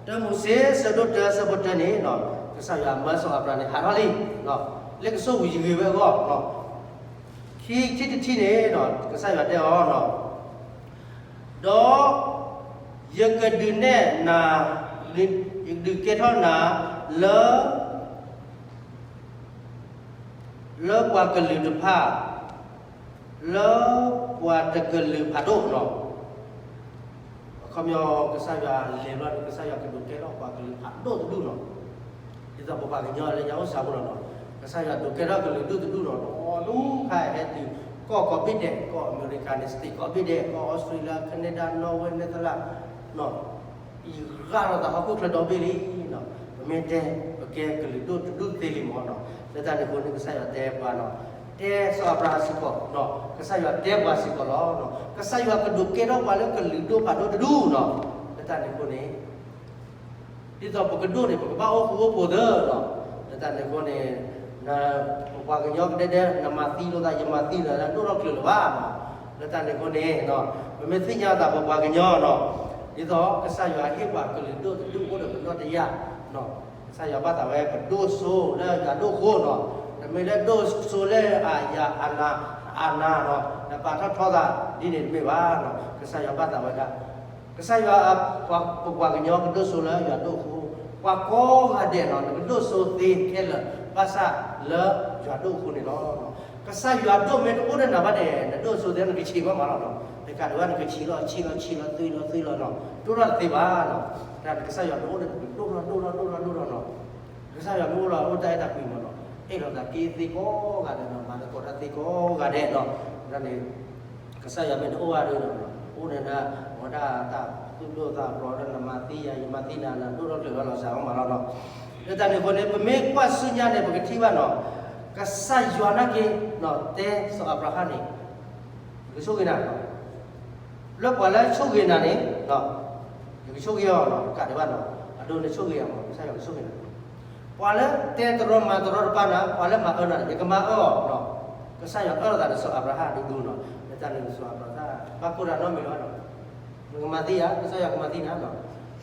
တၢမိၤၡ့ ဆၢဒိၣ်တၢ ဆၢဖိတၢန့ၣ်နီၤ, ကစၢ်ယွၤမၢစီၤအၤဘြၤဟၣ်န့ၣ် ဟးထီၣ်လံနီၤ, လၢကဆိၣ်ဂ့ၤယဂ့ၤဝဲအဂီၢ်နီၤ. ခံထံၣ်တထံၣ်န့ၣ်နီၤ ကစၢ်ယွၤတဲအီၤနီၤ ဒီးယကဒုးနဲၣ်နၤ, ယကဒုးကဲထီၣ်နၤလၢ လၢပှၤကလုာ်တဖၣ်, လၢပှၤတကလုာ်ဖးဒိၣ်နီၤ. အခီပညီ ကစၢ်ယွၤလဲၤဘျီန့ၣ် ကစၢ်ယွၤကဒုးကဲထီၣ်ပှၤကလုာ်ဖးဒိၣ်တဒူၣ်နီၤ. ဒ်သိးပပှၤကညီလၢညါအိၣ်စှၤဖိလီၤနီၤ, ကစၢ်ယွၤဒုးကဲထီၣ်ကလုာ်ဒူၣ်တဒူၣ်နီၤ, တအိၣ်လူၤခါဟဲတုၤ ကီၢ်ကိးဘ့ၣ်ဒဲး, ကီၢ်အမဲရကၤန့ၣ် state ကိးဘ့ၣ်ဒဲး, ကီၢ်အီစထြ့လယါ, Canada, Norway, Netherlands နီၤ, ယဂၢ်ဒီးတၢ်ဟီၣ်ခိၣ်ချၢဒီဘ့ၣ်လံနီၤ. ပမ့ၢ်တဲ ပကဲကလုာ်ဒိၣ်တဒူၣ်သ့လံမးနီၤ. လၢတၢ်န့ၣ်အဃိန့ၣ် ကစၢ်ယွၤတဲပှၤနီၤ တဲစီၤအၤဘြၤဟၣ်စ့ၢ်ကီး, ကစၢ်ယွၤတဲပှၤစ့ၢ်ကီးလီၤ. ကစၢ်ယွၤကဒိးကဲထီၣ်ပှၤလၢကလုာ်ဒိၣ်ဖးဒိၣ်တဒူၣ်နီၤ. လၢတၢ်န့ၣ်အဃိန့ၣ် ဒ်သိးပကဒိၣ်န့ၣ် ပကဘၣ်အိၣ်ဃူအိၣ်ဖိးသ့နီၤ. လၢတၢ်န့ၣ်အဃိန့ၣ် ပပှၤကညီကဒဲဒဲ နမၤသံလိာ်သး ယမၤသံလိာ်သး ဒိၣ်ထီၣ်ချုးလၢၤဘၣ်နီၤ. လၢတၢ်န့ၣ်အဃိန့ၣ် ပမ့ၢ်သ့ၣ်ညါသးပပှၤကညီနီၤ, ဒ်သိးကစၢ်ယွၤဟ့ၣ်ပှၤကလုာ်ဒိၣ်တဒူၣ်အိၣ်ဒီးပနီၣ်တယၢ်နီၤ. ကစၢ်ယွၤဘၣ်သးဝဲ ပဒိၣ်စိလၢယွၤဒိၣ်ဃိနီၤ. တမ့ၢ်လၢဒိၣ်စိလၢအယၤအနၤ အနၤနီၤ နပာ်ထီၣ်ထီသးဒ်န့ၣ်တမ့ၢ်ဘၣ်နီၤ. ကစၢ်ယွၤဘၣ်သးဝဲဒၣ် ကစၢ်ယွၤ ပပှၤကညီကဒိၣ်စိလၢယွၤဒိၣ်ဃိ, ပှၤကိးဂၤဒဲးနီၤ နကဒိၣ်စိသ့ခဲလၢာ် ဘၣ်ဆၣ်လၢယွၤဒိၣ်ဃိန့ၣ်လီၤ. ကစၢ်ယွၤဒိၣ်မ့ၢ်တအိၣ်ဒီးနၤဘၣ်န့ၣ် နဒိၣ်စိသ့ နကဆံးဘၣ်မးလီၤနီၤ. တကးဒံးဘၣ်နကဆံးလီၤ ဆံးလီၤ ဆံးလီၤ သွံလီၤ သွံလီၤနီၤ ဒိၣ်ထီၣ်တသ့ဘၣ်နီၤ. တၢ်ကစၢ်ယွၤဒိၣ်အိၣ်န့ၣ် ဒိၣ်ထီၣ် ဒိၣ်ထီၣ် ဒိၣ်ထီၣ် ဒိၣ်ထီၣ်နီၤ. ကစၢ်ယွၤမ့ၢ်အိၣ်လီၤ အိၣ်တၢ်အဲၣ်တၢ်ကွံမးနီၤ. အဲၣ်လိာ်သးက့သ့ကိးဂၤဒဲးနီၤ မၤသကိးတၢ်သ့ကိးဂၤဒဲးနီၤ. ဒ်န့ၣ် ကစၢ်ယွၤမ့ၢ်တအိၣ်ဘၣ်ဒီး အိၣ်န့ၣ်ဒၣ် အဝဲဒၣ်တၢ်သူၣ်ဒိၣ်သးဖျိးဒီး နမၤသံယၤ ယမၤသံနၤ နဒိၣ်ထီၣ်ချုးလီၤစှၤမးလီၤနီၤ. လၢတၢ်န့ၣ်အဃိန့ၣ် ပမ့ၢ်ကွၢ်ဆူညါန့ၣ် ပကထံၣ်ဘၣ်နီၤ ကစၢ်ယွၤနာ်က့ တဲစီၤအၤဘြၤဟၣ်န့ၣ် ယကဆိၣ်ဂ့ၤနၤ လၢပှၤလၢဆိၣ်ဂ့ၤနၤန့ၣ် ယကဆိၣ်ဂ့ၤအီၤနီၤ တကးဒံးဘၣ်နီၤ အဒိနဆိၣ်ဂ့ၤအီၤမး ကစၢ်ယွၤကဆိၣ်ဂ့ၤနၤ ပှၤလၢတဲတရီမၤတရီတပါနၤ ပှၤလၢမၤအၢနၤန့ၣ် ယကမၤအၢအီၤနီၤ. ကစၢ်ယွၤအၢလိာ်သးဒီးစီၤအၤဘြၤဟၣ်ဒူဒူနီၤ. လၢတၢ်န့ၣ်စီၤအၤဘြၤဟၣ် ဘၣ်ကိၢ်တၢ်နီတမံၤလီၤနီၤ. နကမၤသံယၤ ကစၢ်ယွၤကမၤသံနၤနီ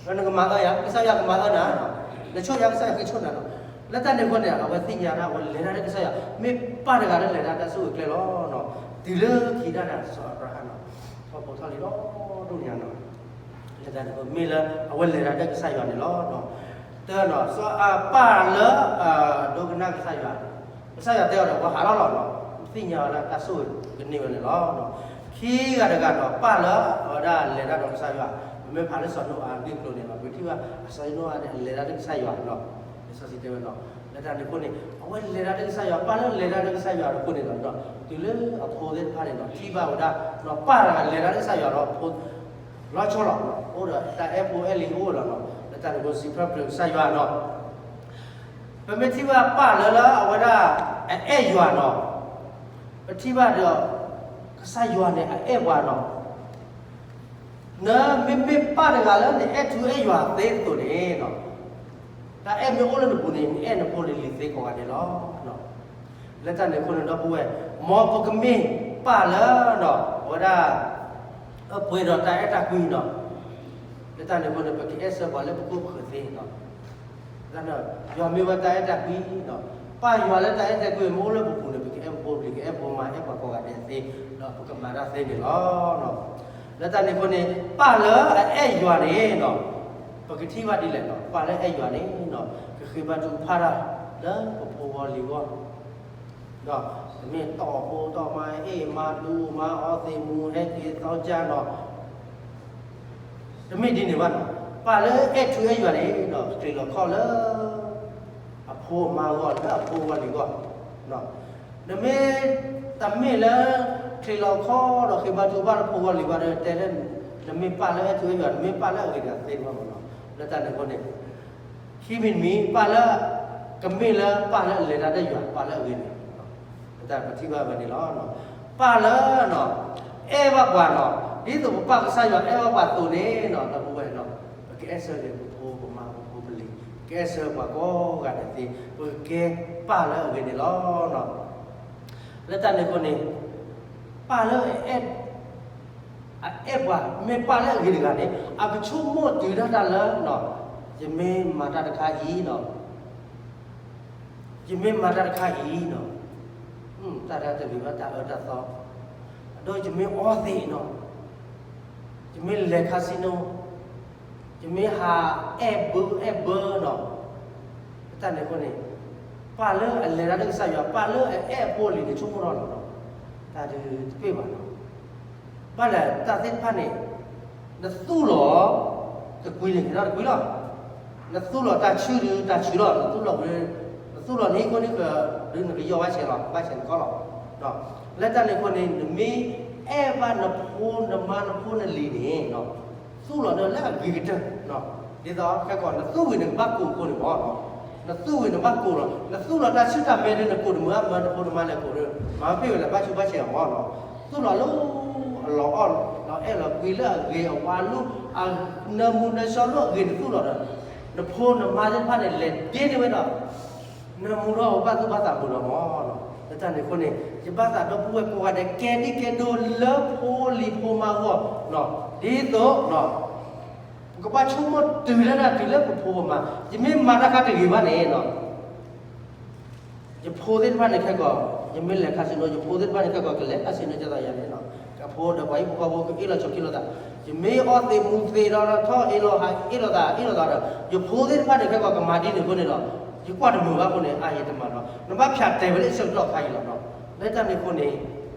ၤ. နကမၤအၢယၤ ကစၢ်ယွၤကမၤအၢနၤနီၤ. နဆိၣ်ယၤ ကစၢ်ယွၤကဆိၣ်နၤနီၤ. လၢတၢ်န့ၣ်အဃိန့ၣ် အဝဲသ့ၣ်ညါဒၣ် အဝဲလဲၤတၢ်လၢကစၢ်ယွၤ မ့ၢ်ပၢ်တဂၤလၢလဲၤတၢ်တၢ်ဆိၣ်ဂ့ၤကျဲလီၤနီၤ. တုၤလၢခံဒၣ်န့ၣ် စီၤအၤဘြၤဟၣ်နီၤ ထီၣ်ဖိးထီၣ်လံၤဒီဒိၣ်ညါနီၤ. လၢတၢ်န့ၣ်အဃိ မ့ၢ်လၢအဝဲလဲၤတၢ်လၢကစၢ်ယွၤန့ၣ်လီၤ. တနီၤ စီၤအၤဘြၤဟၣ်ပၢ်လၢ ဒိကနၣ်ကစၢ်ယွၤ, ကစၢ်ယွၤတဲအီၤဒီး ပှၤဟးထီၣ်လီၤနီၤ. သ့ၣ်ညါဝဲလၢတၢ်ဆိၣ်ဂ့ၤကန့ၢ်ဝဲန့ၣ်လီၤ. ခံဂၤတဂၤနီၤ ပၢ်လၢအဝဲဒၣ်လဲၤတၢ်ဒီးကစၢ်ယွၤ, ပမ့ၢ်ဖးလၢစီၤနိအၤအဂ့ၢ်အကျိၤန့ၣ်နီၤ ပထံၣ်ဘၣ် စီၤနိအၤန့ၣ် အလဲၤတၢ်လၢကစၢ်ယွၤနီၤ. လံာ်စီဆှံတဲဝဲနီၤ လၢတၢ်န့ၣ်အဃိန့ၣ် အဝဲလဲၤတၢ်လၢကစၢ်ယွၤ ပၢ်လၢလဲၤတၢ်လၢကစၢ်ယွၤအဃိန့ၣ်ဒီး တုၤလၢအဖိသ့ၣ်တဖၣ်န့ၣ်နီၤ ထံၣ်ဘၣ်ဝဲဒၣ်နီၤ ပၢ်တဂၤလဲၤတၢ်လၢကစၢ်ယွၤဒီး ဖိ လီၤဆီလီၤနီၤ အိၣ်ဒီးတၢ်အဲၣ်ဖိအဲၣ်လံၤအိၣ်လီၤနီၤ. လၢတၢ်န့ၣ်အဃိ စံးထီၣ်ပတြၢၤကစၢ်ယွၤနီၤ ပမ့ၢ်ထံၣ်ဘၣ်ပၢ်လၢလၢအဝဲဒၣ် အအဲၣ်ယွၤနီၤ, ပထံၣ်ဘၣ်ဒီး ကစၢ်ယွၤန့ၣ် အအဲၣ်ပှၤနီၤ. နမ့မ့ၢ်ပၢ်တဂၤလၢနအဲၣ်ထူအဲၣ်ယွၤသ့အသိးန့ၣ်နီၤ, တၢ်အဲၣ်မ့ၢ်အိၣ်လၢနပူၤန့ၣ် နအဲၣ်နဖိနလံၤသ့ကိးဂၤဒဲးလီၤ. လၢတၢ်န့ၣ်အဃိန့ၣ် ဒီပုၢ်ဝဲၢ်, မ်ပကမ့ၢ်ပၢ်လၢနီၤ အဝဲဒၣ် အပှဲၤဒီးတၢ်အဲၣ်တၢ်ကွံနီၤ, လၢတၢ်န့ၣ်အဃိန့ၣ် ပကအဲၣ်ဆၢပှၤလၢပခိၣ်ပဃၢၤသ့နီၤ. ယွၤမ့ၢ်ဝဲတၢ်အဲၣ်တၢ်ကွံနီၤ, ပၢ်ယွၤလၢတၢ်အဲၣ်တၢ်ကွံမ့ၢ်အိၣ်လၢပပူၤန့ၣ် ပကအဲၣ်ပဖိပလံၤ ကအဲၣ်ဖိမါ အဲၣ်ပှၤကိးဂၤဒဲးသ့, ဒီးပကမၤတၢ်သ့န့ၣ်လီၤ. လၢတၢ်န့ၣ်အဃိန့ၣ် ပၢ်လၢအအဲၣ်ယွၤန့ၣ်နီၤ, ပကထံၣ်ဘၣ်ဒ်လဲၣ်နီၤ, ပၢ်လၢအအဲၣ်ယွၤန့ၣ်နီၤ ကဃ့ဘါထုကဖၣ်တၢ်လၢပဖိဂီၢ်လံၤဂီၢ် ဒီးတမ့ၢ်တီၢ်ဖိတီၢ်မါ အ့ၣ်မါဒူမါ အီသံးမူ ဟဲက့ၤသီကၢ်နီၤ, တမ့ၢ်ဒ်န့ၣ်ဘၣ်နီၤ, ပၢ်လၢအဲၣ်ထူအဲၣ်ယွၤန့ၣ်ဒီး ချံးလီၤခီၣ်လၢ အဖိအမါဂီၢ် လၢအဖိဂီၢ်လံၤဂီၢ်, နမ့ၢ်တမ့ၢ်လၢ ချံးလီၤခီၣ်ဒီးဃ့ဘါထုကဖၣ်လၢဖိဂီၢ်လံၤဂီၢ်ဒီး တဲလၢ နမ့ၢ်ပၢ်လၢအဲၣ်ထူအဲၣ်ယွၤ နမ့ၢ်ပၢ်လၢအဂ့ၤတဂၤသ့တဘၣ်မးနီၤ, လၢတၢ်န့ၣ်အဃိန့ၣ် ခံမံၤတမံၤ ပၢ်လၢ ကမ့ၢ်လၢပၢ်လၢအလဲၤတၢ်ဒီးယွၤ ပၢ်လၢအဂ့ၤန့ၣ်, လၢတၢ်ပထံၣ်ဘၣ်ဝဲန့ၣ်လီၤ. ပၢ်လၢနီၤ အဲၣ်ဘၣ်ပှၤနီၤ, ဒ်သိးပပၢ်ကစၢ်ယွၤအဲၣ်ဘၣ်ပှၤအသိးန့ၣ်နီၤ ဒီပုၢ်ဝဲၢ်နီၤ, ပကအဲၣ်ဆၢက့ၤပဖိပမါပဖိပလံၤ, ကအဲၣ်ဆၢပှၤကိးဂၤဒဲးသ့, ပကကဲပၢ်လၢအဂ့ၤန့ၣ်လီၤ. လၢတၢ်န့ၣ်အဃိန့ၣ် ပၢ်လၢအအဲၣ် အအဲၣ်ပှၤ မ့ၢ်ပၢ်လၢအဂ့ၤတဂၤန့ၣ် အကဆိကမိၣ်တုၤဒၣ်တၢ်လၢနီၤ, ယမ့ၢ်မၤတၢ်တခါအံၤနီၤ, ယမ့ၢ်မၤတၢ်တခါအံၤနီၤ, တၢ်တဂ့ၤဘၣ်တၢ်အၢတၢ်သီ, ဒီးယမ့ၢ်အီသံးနီၤ, ယမ့ၢ်လဲၤ casino, ယမ့ၢ်ဟးအဲၣ်ဘၢအဲၣ်ဘၢနီၤ, လၢတၢ်န့ၣ်အဃိန့ၣ် ပၢ်လၢအလဲၤတၢ်လၢကစၢ်ယွၤ ပၢ်လၢအအဲၣ်အဖိအလံၤန့ၣ် ဆိကမိၣ်ထီၣ်လီၤနီၤ, တၢ်ဒုးတပ့ၢ်ဘၣ်နီၤ, ဘၣ်လဲၣ်တၢ်သ့ၣ်တဖၣ်န့ၣ် နသူၣ်လီၤ တကွံန့ၣ် ကဲထီၣ်တကွံလီၤ, နသူၣ်လီၤတၢ်ဆူၣ်ဒုးတၢ်ဆူၣ်လီၤ, နသူၣ်လီၤ နသူၣ်လီၤနဟံၣ်ခိၣ်နံၣ်ဃၢၤ ဒုးနကယီၢ်ဘၣ်ဆဲးလီၤ ဘၣ်ဆဲးနကီၢ်လီၤ, လၢတၢ်န့ၣ်အဃိန့ၣ် နမ့ၢ်အဲၣ်ဘၣ်နဖိနမါနဖိနလံၤန့ၣ် သူၣ်လီၤနလၢအဂ့ၤကတၢၢ်, ဒ်သိးခဲကိာ်နသူၣ်ဝံၤန့ၣ် ကဘၣ်ကိၢ်အဃိန့ၣ်မးနီၤ, န နသူၣ်ဝံၤနဘၣ်ကိးလီၤ, နသူၣ်လီၤတၢ်ဆူၣ်တၢ်မဲဒီး နကိးတမုာ်အမၢ နဖိနမါလဲၤကိးဒီး မၤဖ့ၣ်ဝဲလၢဘၣ်ဆူးဘၣ်ဆဲးအဂီၢ်လီၤ. သူၣ်လီၤလၢအလီၤအီၣ်လီၤ အဲၣ်လီၤကွံလၢအဂ့ၤအဝါလၢ အနၢမူနၢဆှီလၢအဂ့ၤ နသူၣ်လီၤဒီး နဖိနမါသ့ၣ်တဖၣ်န့ၣ် လဲၤဒ့န့ၢ်ဝဲဒီး နၢမူထီၣ်ဘၣ်သူၣ်ဘၣ်သးဘူးလီၤမး. လၢတၢ်န့ၣ်အဃိန့ၣ် ယဘၣ်သးဒီပုၢ်ဝဲၢ်ကိးဂၤဒဲး ကဲဒ်ကဲဒိၣ်လၢဖိလံၤဖိမါအဂီၢ်, ဒ်သိး ပကဘၣ်ဆိကမိၣ်တုၤလၢတၢ်တုၤလၢပဖိပမါ, ယမ့ၢ်မၤတၢ်ခါတဂ့ၤဘၣ်န့ၣ်လီၤ. ယဖိသ့ၣ်တဖၣ်န့ၣ်ခဲကီး, ယမ့ၢ်လဲၤခါဆ့ၣ်နီၤ ယဖိသ့ၣ်တဖၣ်န့ၣ်ခဲကီး ကလဲၤခါဆ့ၣ်နီၤကသးယၤန့ၣ်လီၤ. အဖိဒီးပှၤဟံၣ်ဖိဃီဖိကအ့ၣ်လိာ်ဆိးက့လိာ်သး, ယမ့ၢ်အီၣ်သ့မူသ့ဒီးထီၣ်အ့ၣ်လိာ်ဟးအ့ၣ်လိာ်သးအ့ၣ်လိာ်သးဒီး ယဖိသ့ၣ်တဖၣ်န့ၣ်ခဲကီးကမၤဒ်န့ၣ်အဃိန့ၣ်လီၤ. ယကွၢ်တမုာ်ဘၣ်အဃိန့ၣ် အါယတမၤလီၤ. နဘၣ်ဖၠးတဲာ်ဝဲလၢအဆၢကတီၢ်ခါအံၤလီၤ. လၢတၢ်န့ၣ်အဃိန့ၣ်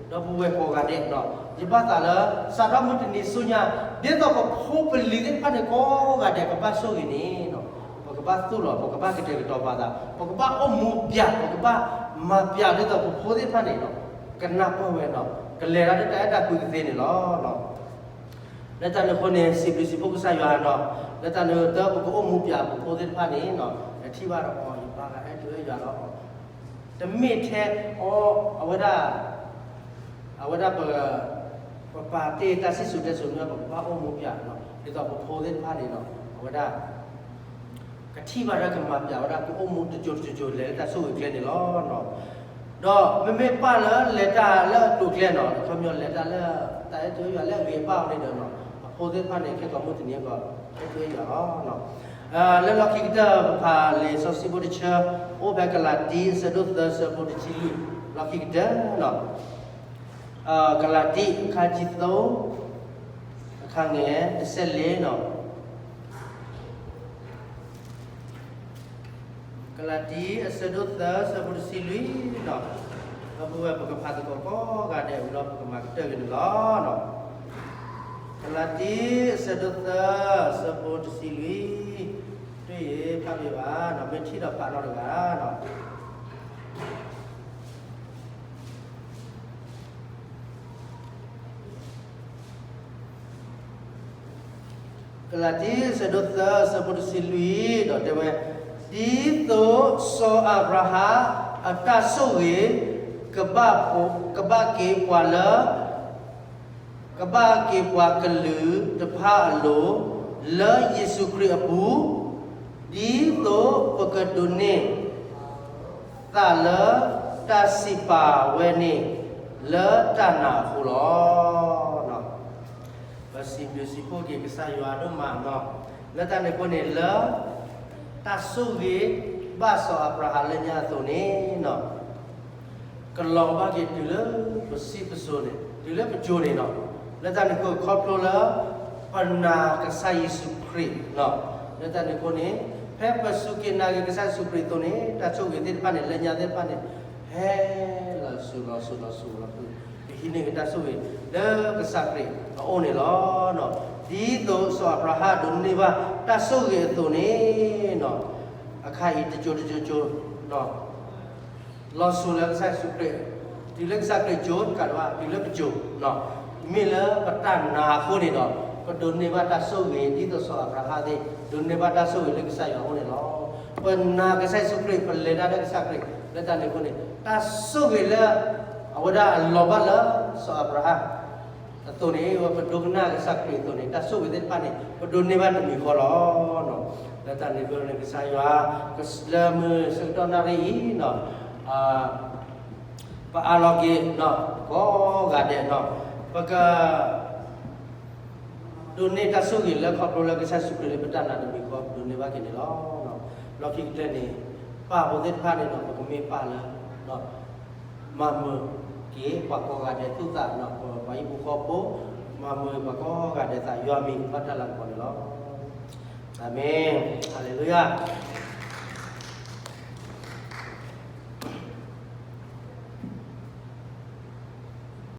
ဒီပုၢ်ဝဲၢ်ကိးဂၤဒဲး, ယဘၣ်သးလၢ စးထီၣ်မုၢ်တနံၤဆူညါ ဒ်သိးပဖိပလံၤသ့ၣ်တဖၣ်န့ၣ်ကိးဂၤဒဲး ကဘၣ်ဆိၣ်ဂ့ၤန့ၣ် ပကဘၣ်သူၣ်လီၤ ပကဘၣ်ကတဲာ်ကတီၤပာ်သး ပကဘၣ်အိၣ်မူပျး ပကဘၣ်မၤပျးဒ်သိးပဖိသ့ၣ်တဖၣ်န့ၣ် ကနၢ်ပၢၢ်ဝဲဒီး ကလဲၤတၢ်လၢတၢ်အဲၣ်တၢ်ကွံကသ့န့ၣ်လီၤ. လၢတၢ်န့ၣ်အဃိန့ၣ် စံးဘျုးစံးဖှိၣ်ကစၢ်ယွၤဒီး လၢတၢ်န့ၣ်တၢ်ပကအိၣ်မူပျးပဖိသ့ၣ်တဖၣ်န့ၣ် ကထံၣ်ဘၣ်ဒီးအီၤ ယပၢ်ဂၤအဲၣ်ဒိးယွၤလီၤ. တမ့ၢ်ထဲအီၤ အဝဲဒၣ် အဝဲဒၣ်ပ ပပာ်တ့ၢ်တၢ်စံၣ်စိၤတဲစိၤန့ၣ် ပကဘၣ်အိၣ်မူပျးလီၤ. ဒ်သိးပဖိသ့ၣ်တဖၣ်န့ၣ်ဒီး အဝဲဒၣ် ကထံၣ်ဘၣ်ဒီးကမၤပျးဝဲဒၣ် ကအိၣ်မူတစိၤတစိၤစိၤ လဲၤလၢတၢ်ဆိၣ်ဂ့ၤကျဲန့ၣ်လီၤ. ဒီးမ့မ့ၢ်ပၢ်လၢလဲၤတၢ်လၢအကျိၤကျဲန့ၣ် အခီပညီလဲၤတၢ်လၢ တၢ်အဲၣ်ဒိးယွၤလၢအဂ့ၤအဘၣ်အီၤန့ၣ်ဒီး အဖိသ့ၣ်တဖၣ်န့ၣ် ခဲကိာ်မုၢ်တနံၤအဂီၢ် အဲၣ်ဒိးယွၤလီၤ. လၢလီၢ်ခံကတၢၢ် ပဖးလံာ်စီဆှံဖိတဆၢ အိၣ်ဖဲကလၤတံ အဆၢဒိၣ်သၢ အဆၢဖိတဆံလွံၢ် လီၢ်ခံကတၢၢ် ကလၤတံ အခန်းကြီးသုံး အခန်းငယ်တစ်ဆယ့်လေးနော်. ကလၤတံ အဆၢဒိၣ်သၢ အဆၢဖိတဆံလွံၢ်နော်. ဒီပုၢ်ဝဲၢ်ပကဖးသကိးကိးဂၤဒဲးဝံၤဒီး ပကမၤကတၢၢ်က့ၤန့ၣ်လီၤ. ကလၤတံ အဆၢဒိၣ်သၢ အဆၢဖိတဆံလွံၢ်, ဒ်အံၤ ဖးဘၣ်ဘၣ် မ့ၢ်ထံၣ်ဒီးဖးနီတဂၤ ကလၤတံ အဆၢဒိၣ်သၢ အဆၢဖိတဆံလွံၢ် ဒီးတဲဝဲ, ဒ်သိးစီၤအၤဘြၤဟၣ်အတၢ်ဆိၣ်ဂ့ၤ ကဘၣ်က့ၤပှၤလၢ ကဘၣ်က့ၤပှၤကလုာ်တဖၣ်အလိၤ လၢယ့ၣ်ၡူးခရံာ်အပူၤ, ဒ်သိးပကဒိးန့ၢ်သးလၢတၢ်စံးပာ်ဝဲန့ၣ် လၢတၢ်နာ်အဃိလီၤ. ပစံးဘျုးစံးဖှိၣ်က့ၤကစၢ်ယွၤဒိၣ်မးနီၤ, လၢတၢ်န့ၣ်အဃိန့ၣ်လၢ တၢ်ဆိၣ်ဂ့ၤဘၣ်စီၤအၤဘြၤဟၣ်လၢညါအသိးန့ၣ်နီၤ ကလီၤဘၣ်က့ၤတုၤလၢပစံးပစိၤန့ၣ် တုၤလၢပစိၤန့ၣ်နီၤ, လၢတၢ်န့ၣ်အဃိခီဖျိလၢ ပနာ်ကစၢ်ယ့ၣ်ၡူးခရံာ်နီၤ, လၢတၢ်န့ၣ်အဃိန့ၣ် ဖဲပစူၢ်က့ၤနာ်က့ၤကစၢ်ယ့ၣ်ၡူးခရံာ်အသိးန့ၣ် တၢ်ဆိၣ်ဂ့ၤသ့ၣ်တဖၣ်န့ၣ် လၢညါသ့ၣ်တဖၣ်န့ၣ် ဟဲလီၤဆူၣ်လီၤဆူၣ်လီၤဆူၣ်လီၤဆူၣ် ပဟံးန့ၢ်က့ၤတၢ်ဆိၣ်ဂ့ၤလၢကစၢ်ခရံာ်အအိၣ်န့ၣ်လီၤ. ဒ်သိးစီၤအၤဘြၤဟၣ်ဒိးန့ၢ်ဘၣ်တၢ်ဆိၣ်ဂ့ၤအသိးန့ၣ်နီၤ, အခါအံၤတစိၤတစိၤစိၤ လီၤဆူၣ်လၢကစၢ်ယ့ၣ်ၡူးခရံာ်, တုၤလၢကစၢ်ခရံာ်စိၤတကးဒံးဘၣ် တုၤလၢပစိၤ, မ့ၢ်လၢပတၢ်နာ်အဃိန့ၣ်ဒီး ပဒိးန့ၢ်ဘၣ်တၢ်ဆိၣ်ဂ့ၤ ဒ်သိးစီၤအၤဘြၤဟၣ်သ့ၣ် ဒိးန့ၢ်ဘၣ်တၢ်ဆိၣ်ဂ့ၤလၢကစၢ်ယွၤအအိၣ်န့ၣ်လီၤ. ပနာ်ကစၢ်ယ့ၣ်ၡူးခရံာ် ပလဲၤတၢ်လၢကစၢ်ခရံာ် လၢတၢ်န့ၣ်အဃိန့ၣ် တၢ်ဆိၣ်ဂ့ၤလၢ အဝဲဒၣ်အလီၤဘၣ်လၢစီၤအၤဘြၤဟၣ် အသိးန့ၣ် ပဒိကနၣ်ကစၢ်ခရံာ်အသိးန့ၣ် တၢ်ဆိၣ်ဂ့ၤသ့ၣ်တဖၣ်န့ၣ် ပဒိးန့ၢ်ဘၣ်တမံၤဃီလီၤ. လၢတၢ်န့ၣ်အဃိန့ၣ် ကစၢ်ယွၤ လၢမုၢ်ဆၢကတီၢ်နၣ်ရံၣ်အံၤ ပအၢၣ်လီၤက့ၤ ကိးဂၤဒဲးနီၤ ပက ဒိးန့ၢ်တၢ်ဆိၣ်ဂ့ၤလၢခီဖျိလၢကစၢ်ယ့ၣ်ၡူးခရံာ်လၢပတၢ်နာ်တမံၤဃီ ပဒိးန့ၢ်ဘၣ်က့ၤန့ၣ်လီၤ. လီၢ်ခံကတၢၢ်န့ၣ် ပၢ်ဖိသ့ၣ်တဖၣ်န့ၣ်ဒီး ပကမ့ၢ်ပၢ်လၢ မၤမုာ်က့ၤပှၤကိးဂၤဒဲးသူၣ်သးနီၤ ပှၤဟံၣ်ဖိဃီဖိ မၤမုာ်ပှၤကိးဂၤဒဲးသး ယွၤမံၤကဘၣ်တၢ်လၤကပီၤန့ၣ်လီၤ. အၤမ့ၣ်, ဟါလ့လူယၤ.